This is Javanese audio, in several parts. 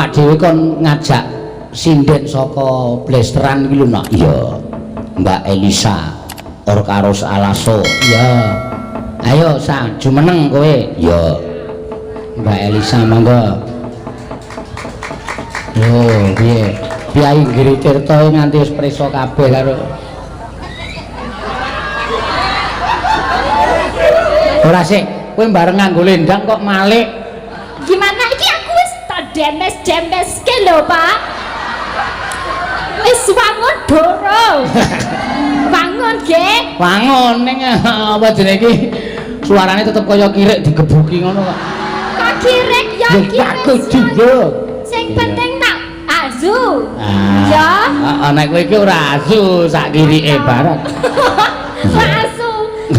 Awak dhewe kon ngajak sinden saka Blesteran iki lho, Nak. Iya. Mbak Elisa Orkaros Alaso. Iya. Ayo Sa, jumeneng kowe. Iya. Mbak Elisa monggo. Lho, piye? Piyayi Giri Tirta nganti wis prisa kabeh karo Ora sik, kowe bareng nganggo lendang kok malik. Gimana iki aku wis tak demes-demeske lho, Pak. Wis wangun dorong. Wangun nggih. Wangun ning apa jenenge iki? Suarane tetep kaya kirik digebuki ngono kok. Kok kirik ya Ya kirik. Kudu. Sing penting tak azu. Ah. Ya. Heeh, nek kowe iki ora azu sak kirike bareng. Ora azu.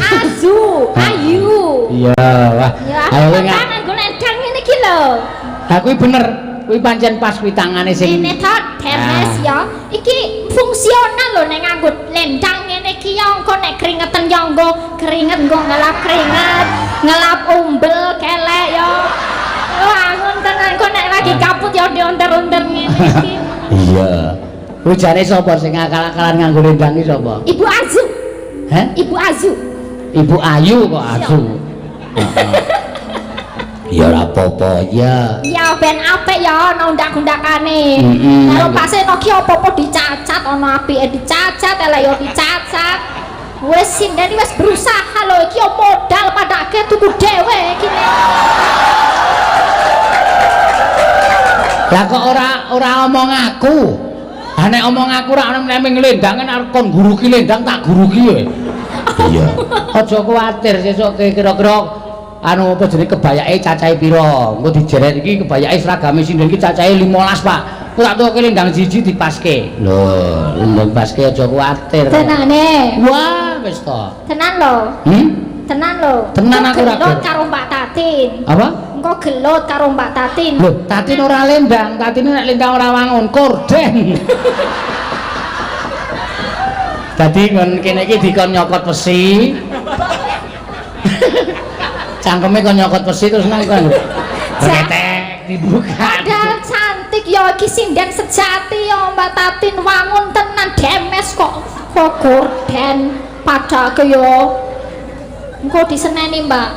Azu, ayu. Iya, wah. Ya, Ayo kowe nganggo lendang ngene iki lho. Ha kuwi bener. Kuwi pancen pas kuwi tangane sing Ngene to, demes ya. Iki fungsional lho nek nganggo lendang ngene iki ya engko nek keringetan ya engko keringet engko ngelap keringet, ngelap umbel kelek ya. Wah, ngono tenan engko nek lagi kaput ya diunter-unter ngene iki. Iya. Kuwi jane sapa sing akal-akalan nganggo lendang iki sapa? Ibu Azu. Heh? Ibu Azu. Ibu Ayu kok Azu. Ya ora apa-apa, ya. Ya ben apik ya ana undak-undakane. Kalau pase ki apa-apa dicacat, ana apike dicacat, elek ya dicacat. Wis sinden wis berusaha lho iki yo modal padake tuku dhewe iki. Lah kok ora omong aku. Ha nek omong aku ora ana nek nglendangen arep kon guruki lendang tak guruki kowe. Iya. Aja kuwatir sesuk kira-kira anu apa jenenge kebayake cacahe pira. Engko dijeret iki kebayake seragame sinden iki cacahe 15, Pak. Ku tak tukoke lendang siji dipaske. Lho, lendang paske aja kuwatir. Tenane. Wah, wis to. Tenan lho. Hmm? Tenan lho. Tenan aku ora gelut karo Mbak Tatin. Apa? Engko gelut karo Mbak Tatin. Lho, Tatin ora lendang, Tatin nek lendang ora wangun, korden. Dadi nggon kene iki dikon nyokot besi. Cangkeme kon nyokot besi terus nang kon. Ketek dibuka. Padahal cantik ya iki sinden sejati ya Mbak Tatin wangun tenan demes kok kok gorden padake ya. Engko diseneni, Mbak.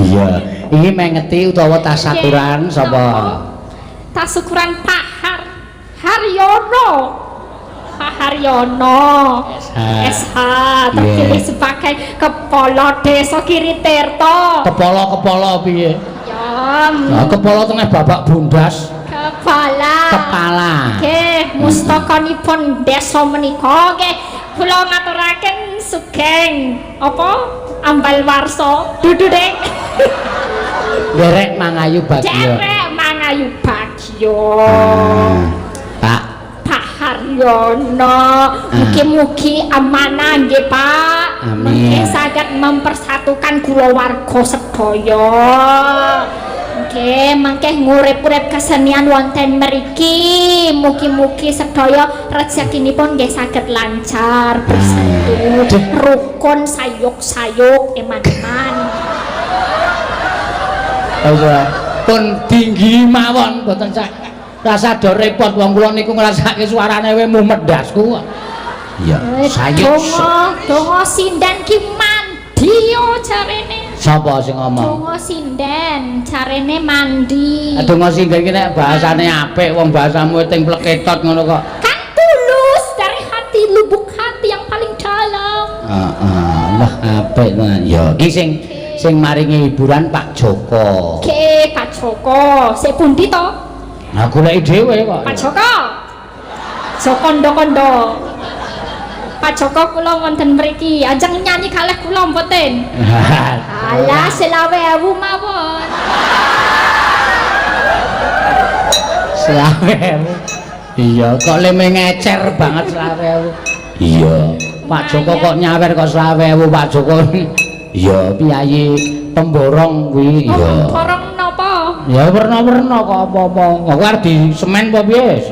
Iya, iki mengeti utawa tasakuran sapa? Tasukuran Pak Haryono. Pak Haryono. SH. SH terpilih sebagai kepala desa Giri Tirta. Kepala-kepala piye? Ya, Nah, kepala tengah babak bundas. Kepala. Kepala. Nggih, mustakanipun desa menika nggih kula ngaturaken sugeng apa ambal warsa dudu dek. Derek mangayu bagya. Derek mangayu bagya. Pak Pak Haryono, mugi-mugi amanah nggih Pak. Amin. Mungkin saged mempersatukan kulawarga sedaya. Nggih, mangke ngurip-urip kesenian wonten mriki. Mugi-mugi sedaya rezekinipun nggih saged lancar, bersatu, rukun, sayuk-sayuk, eman-eman. Iya. Pun tinggi mawon mboten sak rasa do repot wong kula niku ngrasake suarane we mumet ndasku. Iya, sayuk. Donga, donga sinden ki mandi yo jarene. Sapa sing ngomong? Donga sinden jarene mandi. Donga sinden ki nek bahasane apik wong bahasamu ting pleketot ngono kok. Kan tulus dari hati, lubuk hati yang paling dalam. Heeh, wah apik tenan. Ya, iki sing maringi hiburan Pak Joko. Oke, Pak Joko. Sik pundi to? Nah, goleki dhewe kok. Pak Joko. Jokondo-kondo. Pak Joko kula wonten mriki. Ajeng nyanyi kalih kula mboten? Alah, 25.000 mawon. 25.000. Iya, kok leme ngecer banget 25.000. Iya. Pak Joko kok nyawer kok 25.000 Pak Joko. Iya, piyayi pemborong kuwi. Oh, Iya. pemborong napa? Ya werna-werna kok apa-apa. Kok arep di semen apa piye?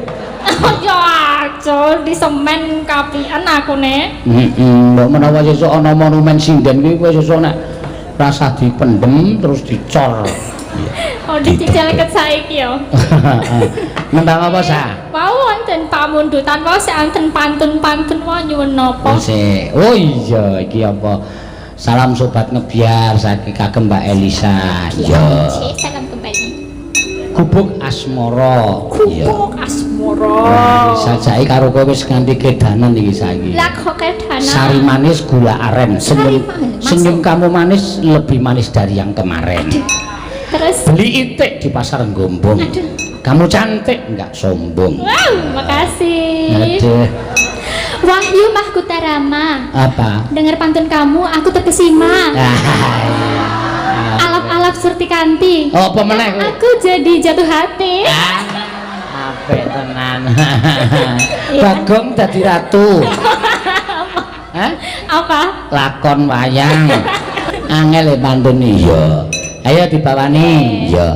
Ya aja di semen kapian aku ne. Heeh, mbok menawa sesuk ana monumen sinden kuwi kowe sesuk nek rasah dipendem terus dicor. Iya. Oh, dicicil ket saiki ya. Nembang apa, Sa? Wau wonten pamundutan wau sik wonten pantun-pantun wau nyuwun napa? Sik. Oh iya, iki apa? Salam sobat ngebiar saking kagem Mbak Elisa. Iya. Salam kembali. Gubuk Asmara. Gubuk Asmara. Sajake karo kowe wis nganti kedanan iki saiki. Lah kok kedanan? Sari manis gula aren. Senyum, senyum kamu manis lebih manis dari yang kemarin. Aduh. Terus beli itik di pasar Gombong. Aduh. Kamu cantik enggak sombong. Wow, makasih. Aduh. Wahyu Mahkutarama. Apa? Dengar pantun kamu, aku terkesima. Alap-alap Surtikanti. Oh, apa meneh kowe? Aku jadi jatuh hati. Apik tenan. Bagong dadi ratu. Hah? Apa? Lakon wayang. Angel e pantun iya. Ayo dibawani. Iya.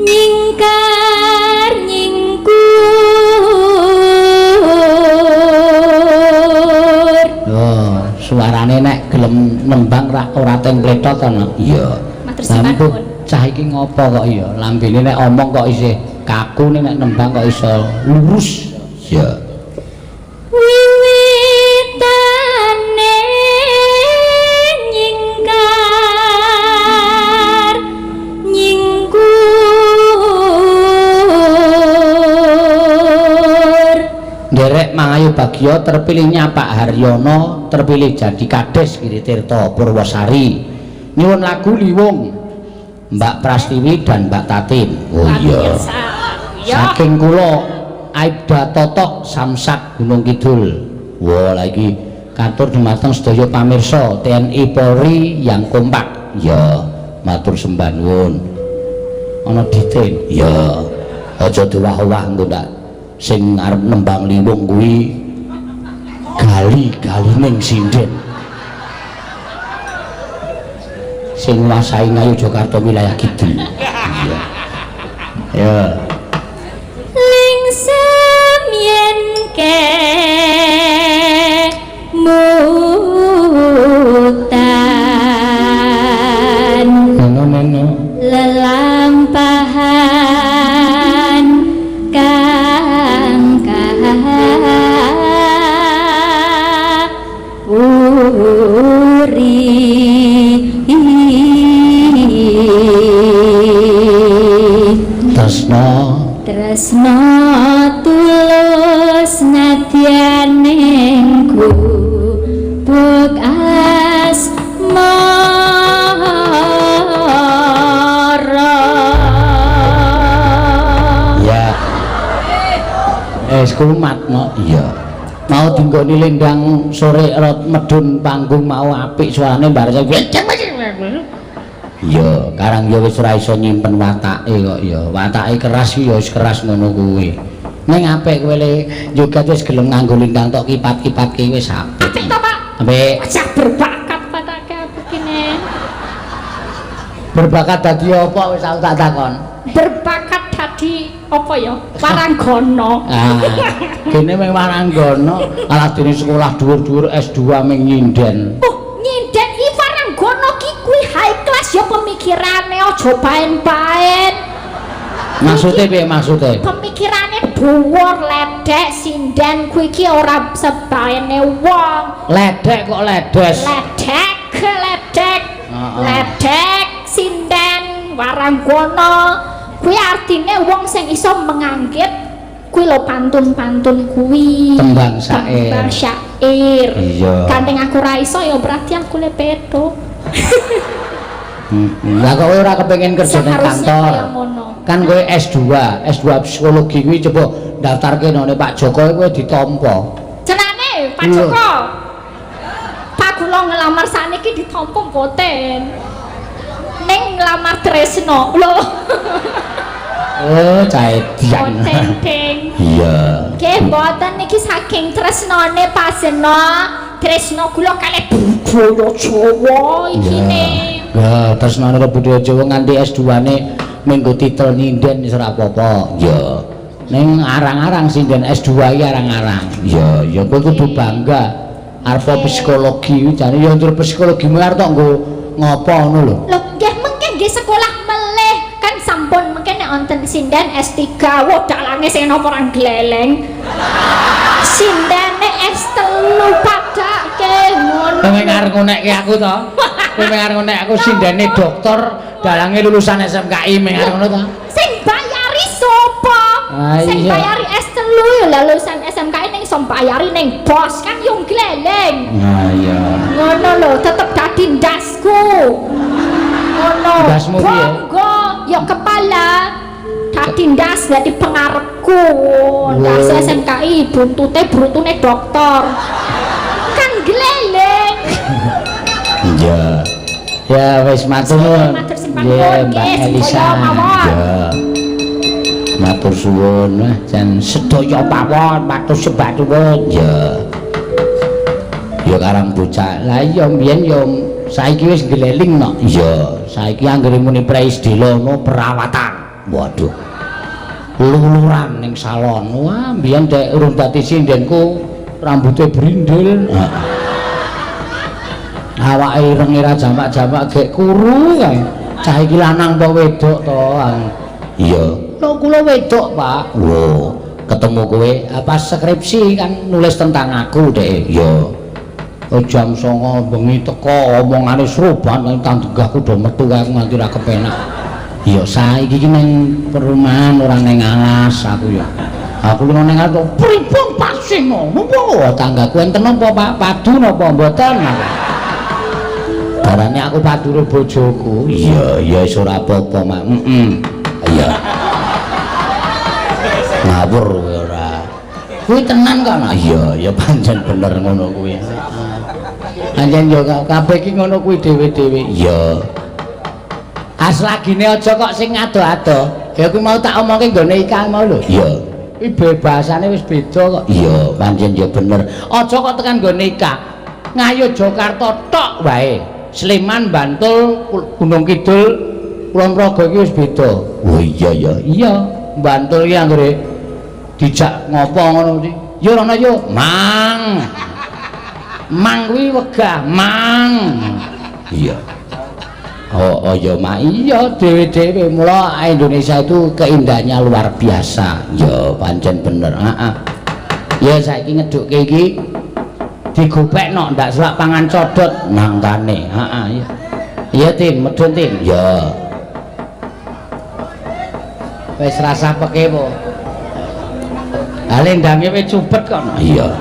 Nyingkar nyingkur. Oh, suarane nek gelem nembang ra ora teng kletot ana. Iya. Matur sembah nuwun. Cah iki ngopo kok iya? Lambene nek omong kok isih kaku, nek nembang kok iso lurus. Iya. Wiwitane nyingkar nyingkur. Nderek Mangayu Bagyo terpilihnya Pak Haryono terpilih jadi Kades Giritirto Purwosari. Nyuwun lagu Liwung Mbak Prastiwi dan Mbak Tatin. Oh iya. Saking kula Aibda Totok Samsat Gunung Kidul. Wah, lagi katur dumateng sedaya pamirsa TNI Polri yang kompak. Ya, matur sembah nuwun. Ana ditin. Ya, aja diwah-wah engko ndak sing arep nembang liwung kuwi gali-galining sinden. Sing nguasai Ngayogyakarta wilayah kidul. Iya. Ya. Lingsem yen kemutan neno lelampahan kang kapuri. Tresno tresno tulus nadyan ning gubuk asmara. Ya. Wis kumat no. Iya. Mau dinggoni lendang sore rot medun panggung mau apik suarane bareng. Iya, karang ya wis ora iso nyimpen watake kok ya. Watake keras ya wis keras ngono kuwi. Ning apik kowe le joget wis gelem nganggo lindang tok kipat-kipatke wis apik. Apik to, Pak? Apik. Wajah berbakat patake aku kene. Berbakat dadi apa wis aku tak takon. Berbakat dadi apa ya? Waranggana. Ah, kene mung waranggana, alah dene sekolah dhuwur-dhuwur S2 mung nyinden. Oh, nyinden iki waranggana ki kuwi high class ya pemikirane, aja paen-paen. Maksude piye maksude? Pemikirane dhuwur, ledek, sinden kuwi iki ora sebaene wong. Ledek kok ledes. Ledek, ledek. Ledek, sinden, waranggana kuwi artine wong sing iso menganggit kuwi lho pantun-pantun kuwi. Tembang syair. Tembang syair. Iya. Gandeng aku ra iso ya berarti aku le petuk. Lah kok kowe ora kepengin kerja ning kantor? Kan kowe S2, S2 psikologi kuwi coba daftarke nang Pak Joko kowe ditampa. Jenane Pak Joko. Pak kula ngelamar sakniki ditampa mboten. Ning nglamar Tresno. Lho. Oh, caedian. Boten, Ding. Iya. Nggih, mboten niki saking tresnane Pak Seno. Tresno kula kalih budaya Jawa iki ne. Ya, tresnane budaya Jawa nganti S2-ne minggu titel nyinden wis ora apa-apa. Ya. Ning arang-arang sinden S2 iki arang-arang. Ya, ya kowe kudu bangga. Arep psikologi jane ya njur psikologi arep tok nggo ngopo ngono lho. Lho, nggih mengke nggih sekolah Sinden S3. Wah, dalange sing napa ora gleleng. Sindene S3 padake ngono. Kowe arep ngonekke aku to? Kowe arep ngonek aku sindene dokter, dalange lulusan SMKI meng arep ngono to? Sing bayari sapa? Sing bayari S3 ya lulusan SMKI ning iso bayari ning bos kan yo gleleng. Nah iya. Ngono lho, tetep dadi ndasku. Ngono. Ndasmu piye? Bangga ya kepala. Dadi ndas dadi pengarepku. Ndas SMKI buntute brutune dokter. Kan gleleng. Iya. Ya wis matur nuwun. Matur sembah Nggih, nuwun, Mbak nggih, Elisa. sedaya mawon. Iya. Matur suwun, wah jan sedaya pawon matur sembah nuwun. Iya. Ya karang bocah. Lah iya mbiyen ya saiki wis ngleling no. Iya, saiki anggere muni prei sedelo no perawatan. Waduh. Luluran ning salon. Wah, mbiyen dek urung dadi sindenku rambute brindil. Heeh. Awake irenge ra jamak-jamak gek kuru kae. Cah iki lanang apa wedok to? Iya. Lho kula wedok, Pak. Lho, ketemu kowe apa skripsi kan nulis tentang aku dek. Iya. Oh, jam 09.00 bengi teko omongane seru banget tanggahku do metu kae aku nganti ra kepenak. Iya, saiki iki ning perumahan ora ning alas aku ya. Aku lho ning alas pripun pasih ngono apa tanggaku enten napa Pak? Padu napa mboten? Barane aku padure bojoku. Iya, iya wis ora apa-apa, Mak. Heeh. Iya. Ngawur kowe ora. Kuwi tenan kok, Nak. Iya, ya pancen bener ngono kuwi. Pancen ya kabeh iki ngono kuwi dhewe-dhewe. Iya. Aslagine aja kok sing ado-ado. Ya kuwi mau tak omongke nggone Ika mau lho. Iya. Kuwi bebasane wis beda kok. Iya, pancen ya bener. Aja kok tekan nggone Ika. Ngayogyakarta tok wae. Sleman, Bantul, Gunung Kidul, Kulon Progo iki wis beda. Oh iya ya. Iya, Bantul iki anggere dijak ngopo ngono kuwi. Yo rono yo, mang. Mang kuwi wegah, mang. Iya. Oh, oh ya mak, iya dhewe-dhewe mula Indonesia itu keindahannya luar biasa. Ya pancen bener. Heeh. Ya saiki ngedhukke iki digopekno ndak selak pangan codot nangkane. Heeh iya. Iya Tin, medhun Tin. Ya. Wis rasah peke po. Ha lendange wis cupet kok. Iya.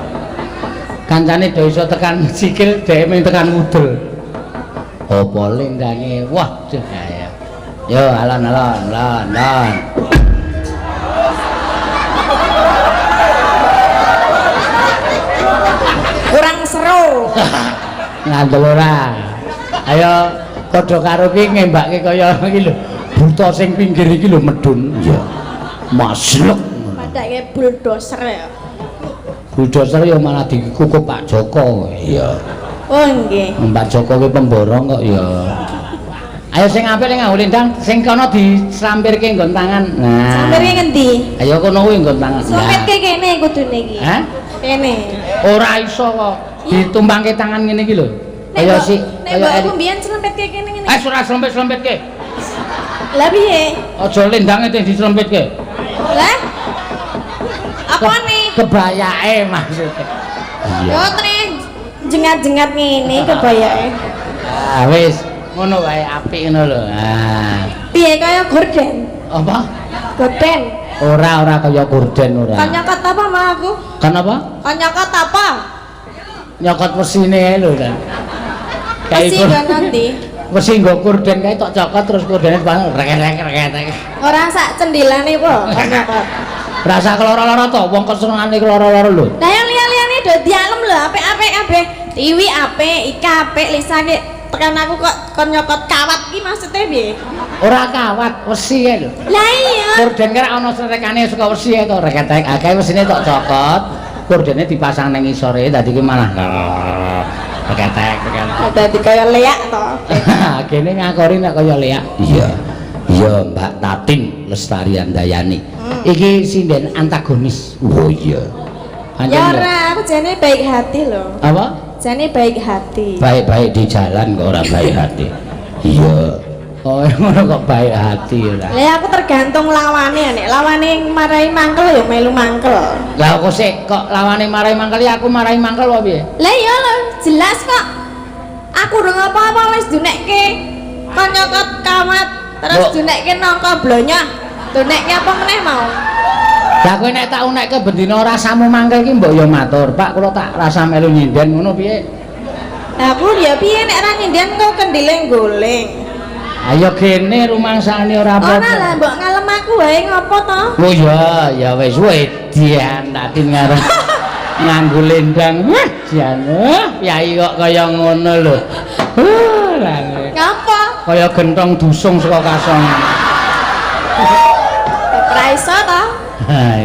Kancane do iso tekan sikil, dhewe mung tekan mudel. Apa lendange? Wah, duh ya. Yo alon-alon, lon, lon. Kurang seru. Ngandel ora. Ayo padha karo ki ngembake kaya iki lho. Buta sing pinggir iki lho medun. Iya. Maslek. Padake bulldozer ya. Bulldozer ya malah dikukup Pak Joko. Iya. Oh nggih. Pak Joko ki pemborong kok ya. Ayo sing apik ning nganggo lendang, sing kono dislampirke nggon tangan. Nah. Slampirke ngendi? Ayo kono kuwi nggon tangan. Slampirke kene kudune iki. Hah? Kene. Ora iso kok. Ditumpangke tangan ngene iki lho. Kaya si nek mbok aku mbiyen slempetke kene ngene. Eh ora slempet-slempetke. Lah piye? Aja lendange sing dislempetke. Lah? Apane? Kebayake maksudnya. Iya. Yo tre jengat-jengat ngene kebayake. Ah wis, ngono wae apik ngono lho. Ah. Piye kaya gorden? Apa? Gorden. Ora, ora kaya gorden ora. Kon nyokot apa mah aku? Kon apa? Kon nyokot apa? Nyokot mesine ae lho kan. Mesi nggo nanti. Mesi nggo gorden kae tok cokot terus gordene rek-rek rek. Ora sak cendilane po kon nyokot. Rasa keloro-loro to, wong kesenengane keloro-loro lho. Lah yang liya-liyane do dialem lho, apik-apik kabeh. Tiwi apik, Ika apik, Lisa ki tekan aku kok kon nyokot kawat ki maksudnya piye? Ora kawat, wesi kae lho. Lah iya. Gorden ki ana srekane saka wesi kae to, rek-rek akeh wesine tok cokot. Gordene dipasang ning ngisore dadi ki malah rek-rek rek. Dadi kaya leak to. Kene ngakori nek kaya leak. Iya. Iya Mbak Tatin Lestari Handayani. Iki sinden antagonis. Oh iya. Ya ora, aku jane baik hati lho. Apa? Jane baik hati. Baik-baik di jalan kok ora baik hati. Iya. Oh, ngono kok baik hati ora. Lah aku tergantung lawane, nek lawane marai mangkel ya melu mangkel. Lah kok sik kok lawane marai mangkel ya aku marai mangkel apa piye? Lah iya lho, jelas kok. Aku urung apa-apa wis dunekke kon nyokot kawat, terus dunekke nangka blonyoh. Dunekke apa meneh mau? Lah kowe nek tak unekke bendina rasamu mangkel iki mbok ya matur, Pak kula tak rasa melu nyinden ngono piye? Lah aku ya piye nek ora nyinden kok kendile goleng. Ayo gene rumangsane ora apa-apa. Ora lah mbok ngalem aku wae ngopo to? Oh iya, ya wis wedian Tatin ngarep nganggo lendang. Wah, jan. Yai kok kaya ngono lho. Ngapa? Kaya gentong dusung saka kasongan. Ora iso to?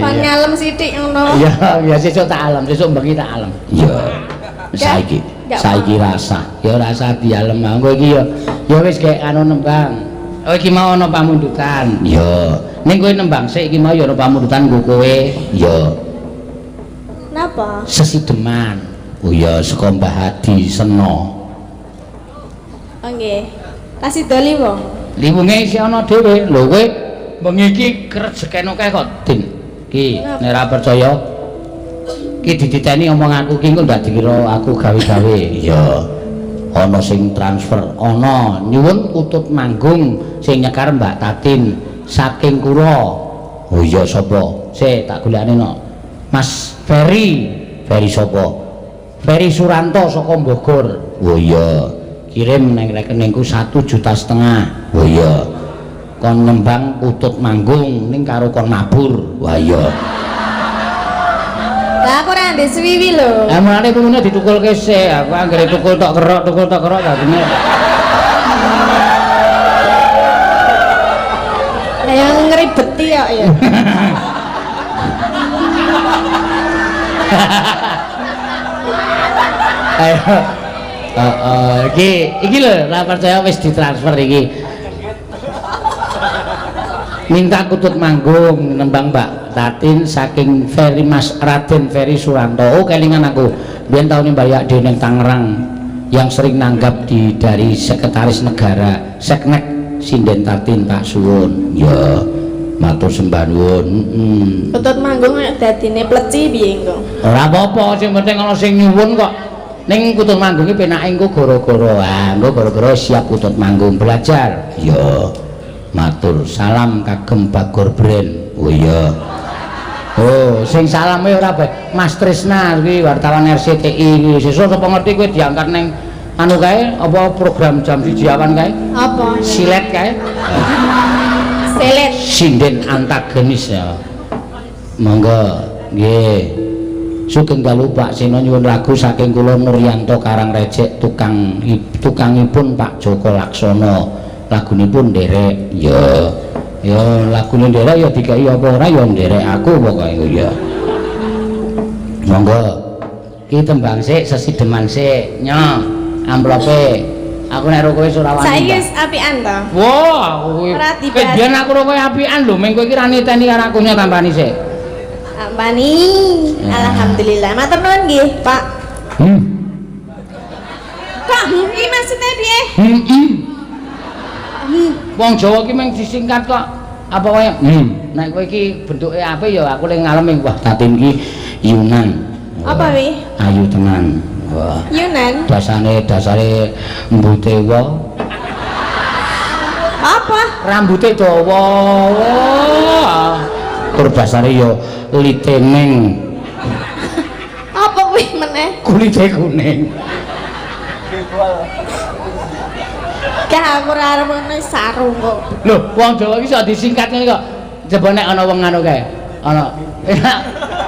Kon ngalem sithik ngono. Iya, ya sesuk tak alem, sesuk bengi tak alem. Iya. Saiki, saiki rasa. Ya rasa dialem engko iki ya. Ya wis gek anu nembang. Oh iki mau ana pamundutan. Iya. Ning kowe nembang sik iki mau ya ana pamundutan nggo kowe. Iya. Napa? Sesideman. Oh iya saka Mbah Hadi Seno. Oh nggih. Kasih doli wong. Liwunge isih ana dhewe. Lho kowe bengi iki rejeken akeh kok, Din. Ki nek ora percaya ki dititeni omong aku ki engko ndak dikira aku gawe-gawe. Iya. Ana sing transfer, ana nyuwun kutut manggung sing nyekar Mbak Tatin saking Kura. Oh iya sapa? Sik tak golekane no. Mas Ferry. Ferry sapa? Ferry Suranto saka Bogor. Oh iya. Kirim nang rekeningku 1,5 juta. Oh iya. Kon nembang kutut manggung ning karo kon mabur. Wah iya. Lah aku ora ndek suwiwi lho. Lah mulane pungune ditukulke sik. Aku anggere tukul tok kerok dadine. Lah yang ngribeti kok ya. Ayo. Heeh, iki lho ora percaya wis ditransfer iki. Minta kutut manggung nembang Mbak Tatin saking Ferry Mas Raden Ferry Suranto. Oh kelingan aku biyen taune mbayak dhewe ning Tangerang yang sering nanggap di dari Sekretaris Negara Seknek Sinden Tatin Pak Suwun. Ya matur sembah nuwun. Kutut manggung nek dadine pleci piye engko? Ora apa-apa sing penting ana sing nyuwun kok. Ning kutut manggung iki penake engko gara-gara. Ah engko gara-gara siap kutut manggung belajar. Ya matur salam kagem Bagor Brand. Oh iya. Oh, sing salame ora bae. Mas Trisna kuwi wartawan RCTI kuwi. Sesuk sapa ngerti kowe diangkat ning anu kae apa program jam 1 awan kae? Apa? Silet kae. Silet. Sinden antagonis ya. Monggo, nggih. Sugeng dalu Pak Seno nyuwun lagu saking kula Nuryanto Karangrecek tukang tukangipun Pak Joko Laksono. Lagunipun nderek. Ya. Ya lagune nderek ya dikai apa ora ya nderek aku pokoke ya. Monggo. Ki tembang sik sesideman sik. Nyo, amplope. Aku nek ro kowe ora wani. Saiki wis apian to? Wah, aku kuwi. Biyen aku ro kowe apian lho, meng kowe iki ra niteni karo aku nyo tampani sik. Tampani. Alhamdulillah. Matur nuwun nggih, Pak. Kok iki maksudnya piye? Heeh. Wong Jawa ki mung disingkat kok. Apa kaya nek kowe iki bentuke apik ya aku le ngalem wah Tatin ki Yunan. Apa wi? Ayu tenan. Wah. Yunan. Dasare mbute wa. Apa? Rambute dawa. Wah. Tur dasare ya litening. Apa kuwi meneh? Kulite kuning. Gak aku ora arep ngene sarung kok. Lho, wong Jawa iki iso disingkat ngene kok. Coba nek ana wong anu kae. Ana enak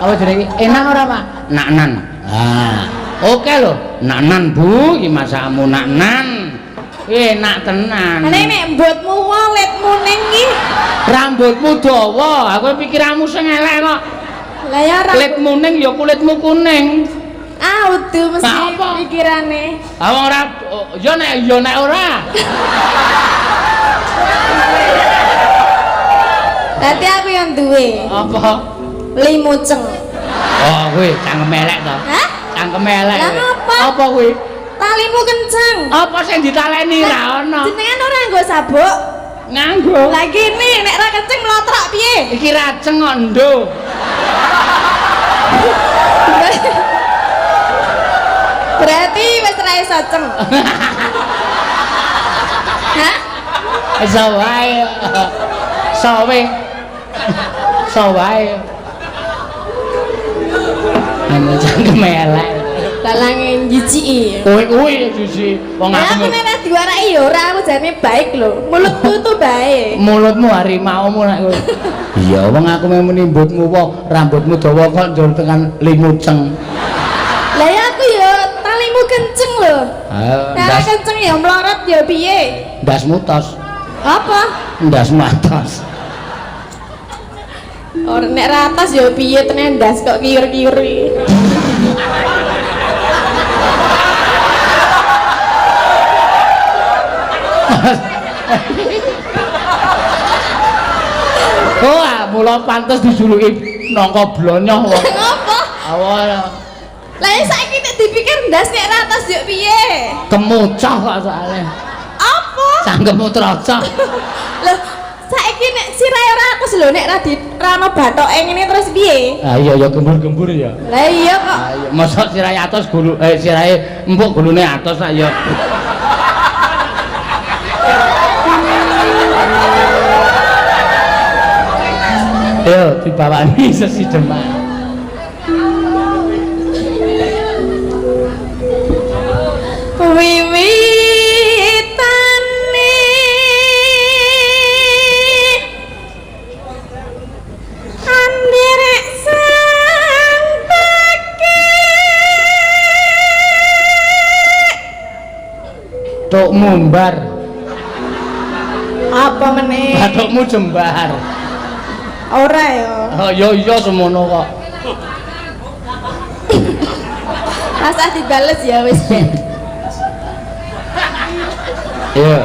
apa jenenge? Enak ora, Pak? Naknan. Ah, oke lho. Naknan, Bu, iki masakmu naknan. Enak tenan. Nek nek mbotmu waletmu ning iki. Rambutmu dawa, aku pikiranmu sing elek kok. Lah ya ora. Kulitmu ning ya kulitmu kuning. Ah, udu mesti pikirane. Ah wong ora ya nek ora. Dadi aku yang duwe. Apa? Limuceng. Oh, kuwi cangkem elek to. Hah? Cangkem elek. Lah apa? Apa kuwi? Talimu kenceng. Apa sing ditaleni ra ono? Jenengan ora nggo sabuk? Nganggo. Lah gini, nek ra kenceng mlotrak piye? Iki raceng kok ndo. Berarti wis ra iso ceng. Hah? Iso wae. Sawe. Iso wae. Anu cangkem elek. Dalange njijiki. Kowe kuwi jiji wong Lah aku. aku nek ra diwaraki ya ora, aku jane baik lho. Mulutku tuh baik. Mulutmu harimaumu nek kowe. Iya, wong aku muni mbutmu wae, rambutmu dawa kok njur tekan limuceng. Lah ya aku ya talimu kenceng lho. Ayo, Nek ra ndas kenceng ya mlorot ya piye? ndasmu tos, Apa? ndasmu atos. Ora nek ra atas ya piye tenan ndas kok kiur-kiur iki. Oh, ah, mula pantes dijuluki nangka blonyoh wong. Ngopo? Awal Lah ya saiki nek dipikir ndas nek ra atas ya piye? kemucah kok soalnya. Apa? Cangkemmu trocok. Lah saiki nek sirahe ora atas lho nek ra di ra ono bathoke ngene terus piye? Ah iya ya gembur-gembur ya. Lah iya kok. Ah iya mosok sirahe atos gulu sirahe empuk gulune atos lah ya. Yo dibawani sesideman. Wiwitane anderek sang peke Tok mumbar, apa meneh? bathukmu jembar. Ora ya. Oh iya iya semono kok. Rasa dibales ya wis ben. Iya.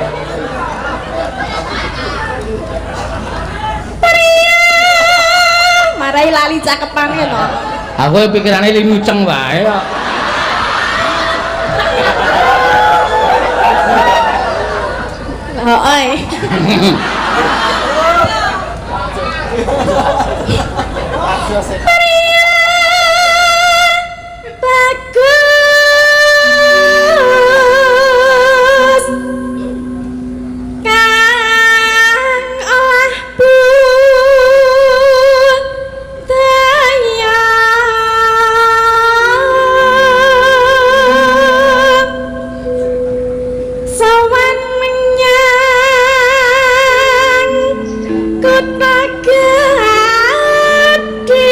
Marai lali cakepane to. Aku pikirane limuceng wae kok. Heeh. Bagus kang olah budaya sowan menyang kutha gedhe.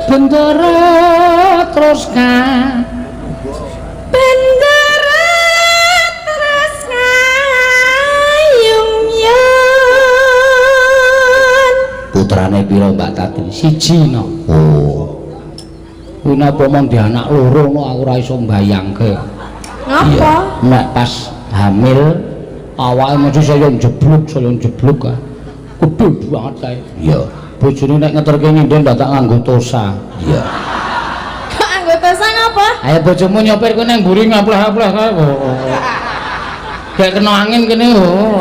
Bendera terus ka Bendera terus ngayung yun. Putrane pira Mbak Tati? Siji no. Oh. Kuwi napa mong di anak loro no aku ora iso mbayangke. Ngapa? Nek pas hamil awake mesti saya njebluk ah. Gedhe banget kae. Iya. Bojone nek ngeterke nyinden dadak nganggo tosa. Iya. Kok anggota sang apa? Ayo bojomu nyopir kowe nang mburi ngapleh-apleh kae. Kayak kena angin kene. Oh.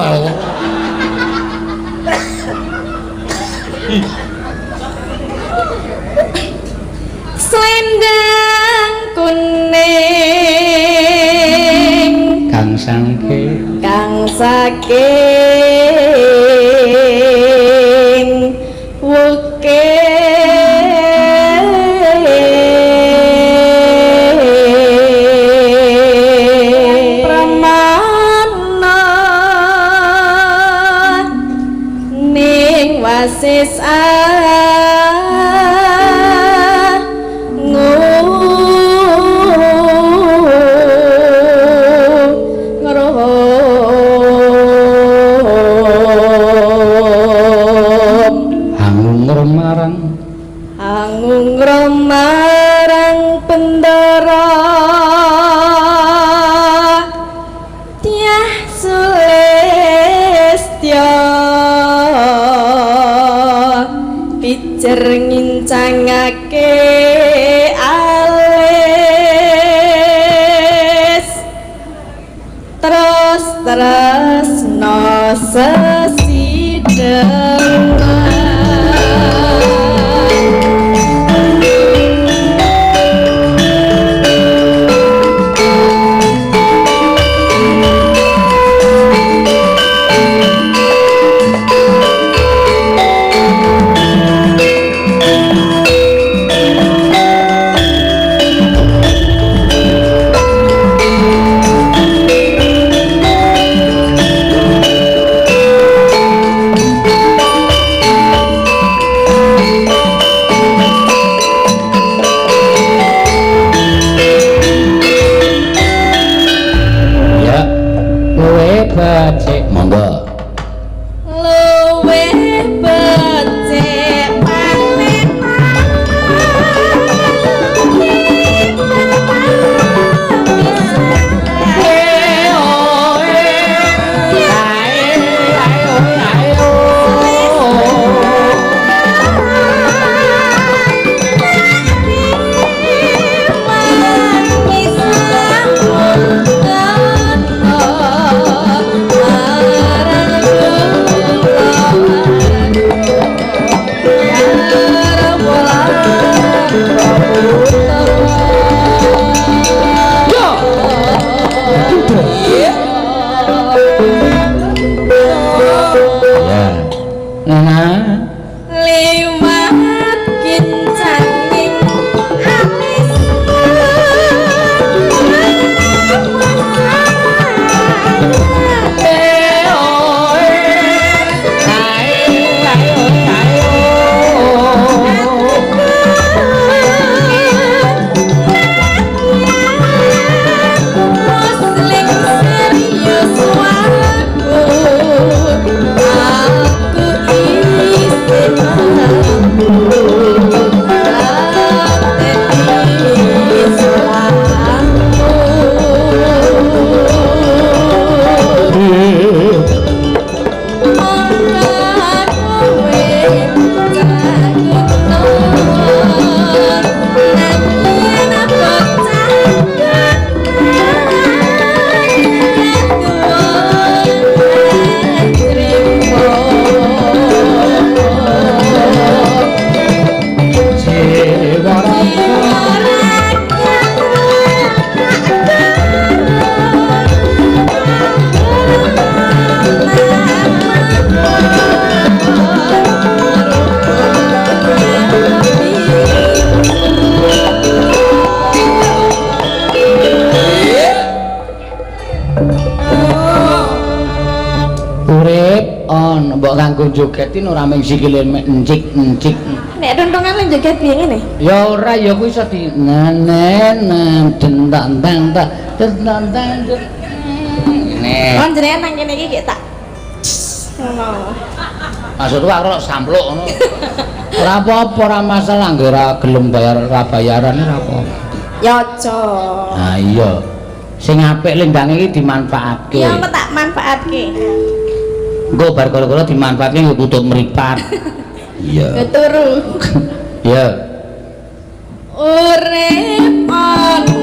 Selendang kuning Kang sangke kang saking wukir pramana ning wasis hangungur marang Angungra marang bendara Dyah Sulistya. Ngenangake alis terus tresno sesideman. Ya. Luwe becik monggo. Luwih becik panen. Ya. Nah, Liwat kincaning alis. Muslim serius waku, aku isih mampu ngabdi Islammu. Monggo kowe jagungan nang bocah. Urip on mbok kanggo jogetin ora mung sikile encik-encik. Nek runtungan lan joget piye ngene? Ya ora ya kuwi iso di nenen dentang tang tang dentang tang. Ngene. Kon jenengan nang kene iki tak ngono. Maksudku aku ora sampluk ngono. Ora apa-apa, ora masalah nggo ora gelem bayar ora bayaran ora apa-apa. Ya aja. Nah iya. Sing apik lendange iki dimanfaatke. Ya apa tak manfaatke. Engko bar kala-kala dimanfaatke nggo tutup mripat. Iya. Nggo turu. Iya. Urip ana